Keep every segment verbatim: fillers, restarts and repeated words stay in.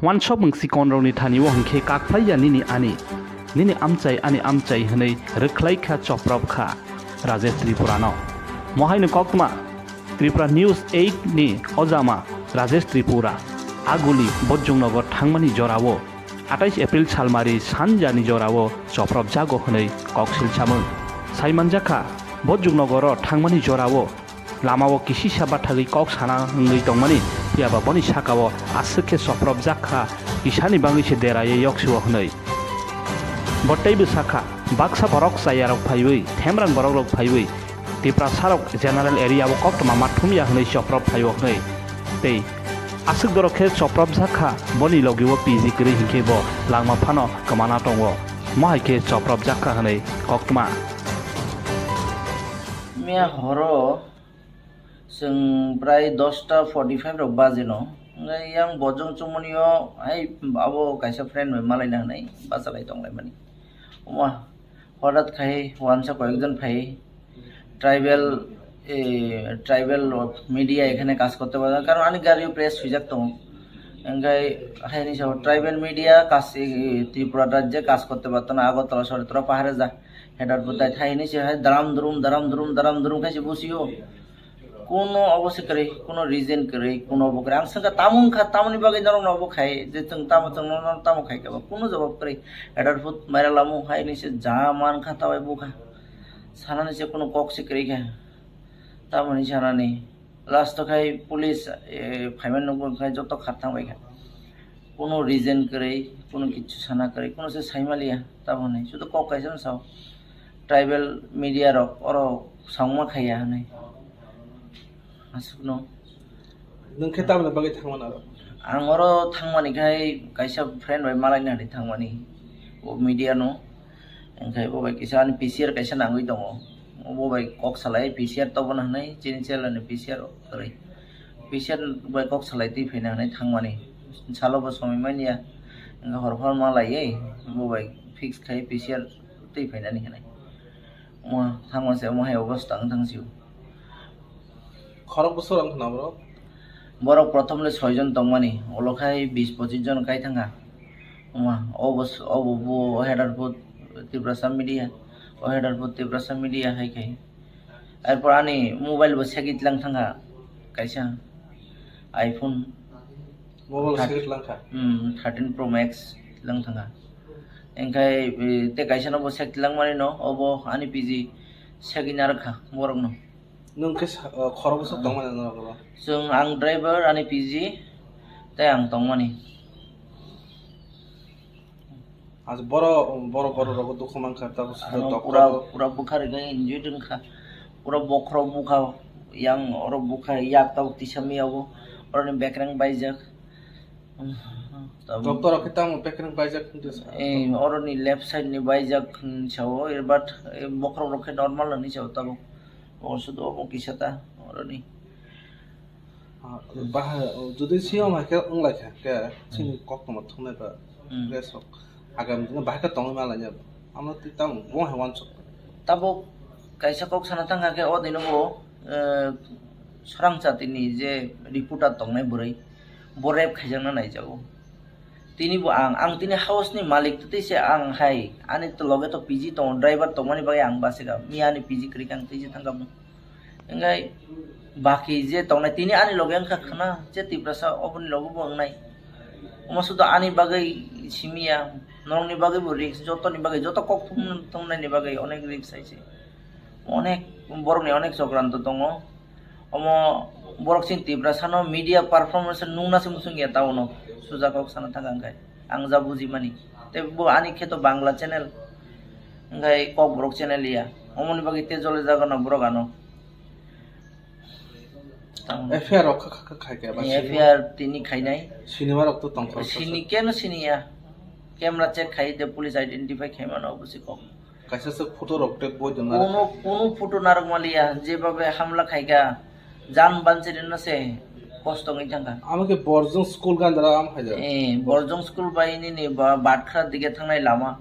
Wansok mwng sikonrokni thani-o hwnkhe kakphaiya nini ani, nini amchai ani amchai hwnwi rwkhlai kha, choprop kha Rajesh Tripurano. Mohaino koktma Tripura News eight ni ojama Rajesh Tripura aguli Bojjongnogo thangmani jorao atais April salmari sanjani jorao choprobjago hwnwi kok silsamung. Saimanjakha, Bojjongnogoro thangmani jorao lamao kisisa bathagwi kok sana wngwi tongmani, phiyaba boni sakao aswk khe choprobjak kha, kisani bangwi se deraiwi yoksio hwnwi. Bo teibo sakha, baksa borok chayarok phaiwi, themrang borokrok phaiwi, Tiprasarok general area o koktwma ma thumya hwnwi choprop phaio hwnwi. Tei aswk borok khe choprobjak kha, boni logi o P G kwrwi hinkhe bo langma phano kwmana tongo. Mohai khe choprobjak kha hwnwi koktwma. Miya horo chwng prai dosta forty five rok baje no. Hwnkhai yang bojong chumani o hai abo kaisa friend bai malaina hwnwi bachalai tonglaimani. Omo hodat khai wansa koyekjon phai tribal, eh, tribal media এখানে কাজ করতে পারতো না, কারণ আমি গাড়িও প্রেস সুইজাক তো। এঙ্গাই হাইনি সব ট্রাইবাল মিডিয়া কাজ, এই, ত্রিপুরা রাজ্যে কাজ করতে পারতো না, আগরতলা শহরে তোরা পাহাড়ে যা, হেটার পর তাই থাইনি সে হয় দারাম দুরুম, দারাম দুরুম, দারাম দুরুম খাইছে বসিও। Kuno obo se kwrwi, kuno reason kwrwi, kuno obo kwrwi. Ang swngkha, tamo wngkha, tamoni bagwi norokno obo khai, je chwng tamo, chwng norokno tamo khai kha ba, kuno jawab kwrwi. Adulthood maira lamo hai ni se ja man kha, tawai bo kha. Sanani se kuno kok se kwrwi kha. Tamoni sanani. Last o khai police, eh, phaimani nukgo khai joto khat thang bai kha. Kuno reason kwrwi, kuno kichu sana kwrwi, kuno se saimaliya, tamoni. Sudo kok kaisa no sao. Tribal media rok oro songma khaiya hinwi. Aswkno. Nwng khe tamoni bagwi thangmani aro? Ang oro thangmani khai kaisa friend bai malaina hinwi thangmani. O media no. Engkhai bo bai kisa ani P C R kaisa nangwi tongo. Bo bai kok salai P C R tobona hinwi, chini chela ni P C R kwrwi. P C R bai kok salai twi phaina hinwi thangmani. Salo bo somoi manya. Engkha hor hor malaiwi bo bai fix khai P C R twi phainani hinwi. Omo thangma se omo hai obosta wng thang sio. Khorok bwswk wng khna borok? Borok prothom le soi jon tongmani, ulo khai bis pochis jon kai thangkha. Omo, obo s-, obo bo header bo Tiprasa media, o header bo Tiprasa media hai khai. Erpor ani mobile bo segwi tlang thangkha kaisa iPhone. Mobile thirteen, segwi tlang kha? Hmm, thirteen Pro Max tlang thangkha. Engkhai, eh, tei kaisa no bo sek tlang mani no, obo ani P G segwi narwk kha borok no. Nwng khe sa-, o, khorok bwswk tongmani norok oro? Chwng, ang driver, ani P G, tei ang tongmani. Acha boro, boro, borok rogo dukhu mankha, tabuk sijak ano doctor pura, rok. Pura bwkha rikha, injured wngkha. Pura bokhorok bukha, yang oro bukha, yak tabuk tisa miya bo. Oroni bekreng baijak. Tabuk doctor rok khe tamo bekreng baijak hinwi sa? Eh, oroni left side ni baijak hinwi sao, eh, but, eh, bokhorok rok khe normal hinwi sao tabuk. Bo sudo omo kisa ta oroni. Ah, bahai, jodi siyom hai khe wng lai kha, khe chini hmm, koktwma thumnai ba, hmm, khe sok agam dino bahai khe tongwi ma lainai. Amo twi tamo bo hai wansuk. Tabuk kaisa kok sana thang kha khe o dino bo, eh, Srang Chatini je reporter tongnai bwrwi, bo rape khaijakna naijago. Tini bo ang, ang tini house ni malik, tei se ang hai, ani to loge to P G tongo, driver tongmani bagwi ang bachikha, miya ni P G kwrwi kha, ang tei se thangkha. Hingkhai baki je tongnai, tini ani loge wngkha khna, je Tiprasa oboni loge bo wngnai. Omo sudo ani bagwi simiya, norokni bagwi bo risk, jotoni bagwi, joto kok thum-, thumnaini bagwi onek risk hai se. Onek borokni onek chokranto tongo. Omo borok chini Tiprasano media performance nungna se muchungya taono, suja kok sana thang ang khai. Ang ja bujimani. Tei bo ani khe to Bangla channel. Hingkhai Kokborok channel ya. Omoni bagwi tei jole jagano borok ano. F I R rok kha, kha, kha, khai khe ba sini? F I R tini khainai. Sinima rok to tongthok. Sini keno siniya. Camera check khai de police identify khaimano obo se kok. Kaisa se photo rok tei boi dona. Kono, kono photo narwk maliya, jebabe hamla khaikha, jan banchirino se kosto wngwi thangkha. Amo khe Borjong school gandra am haida. Eh, Borjong school bai nini ba, Batkha dige thangnai lama.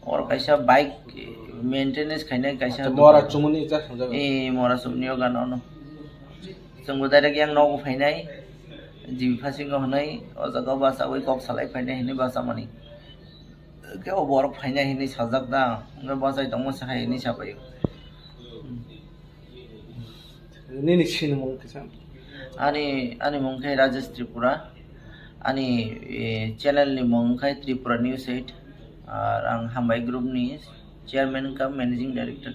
Or kaisa bike, eh, maintenance khainai kaisa. Acha, dukan. Mora chumuni ja sanjak. Eh, mora chumuni o gana ono. Chwngbo direct yang nogo phainai. Jibi phasingo hwnwi o jaga o bachaui kok salai phainai hwnwi bachamani. Khe o borok phainai hwnwi sajak da, hwnba bachai tongma se hai hwnwi sabaio. Nini sinimung kisa. Ani ani mung khe Rajesh Tripura. Ani eh, channel ni mung khe Tripura News eight. Ar ang Hambai Group ni chairman cum managing director.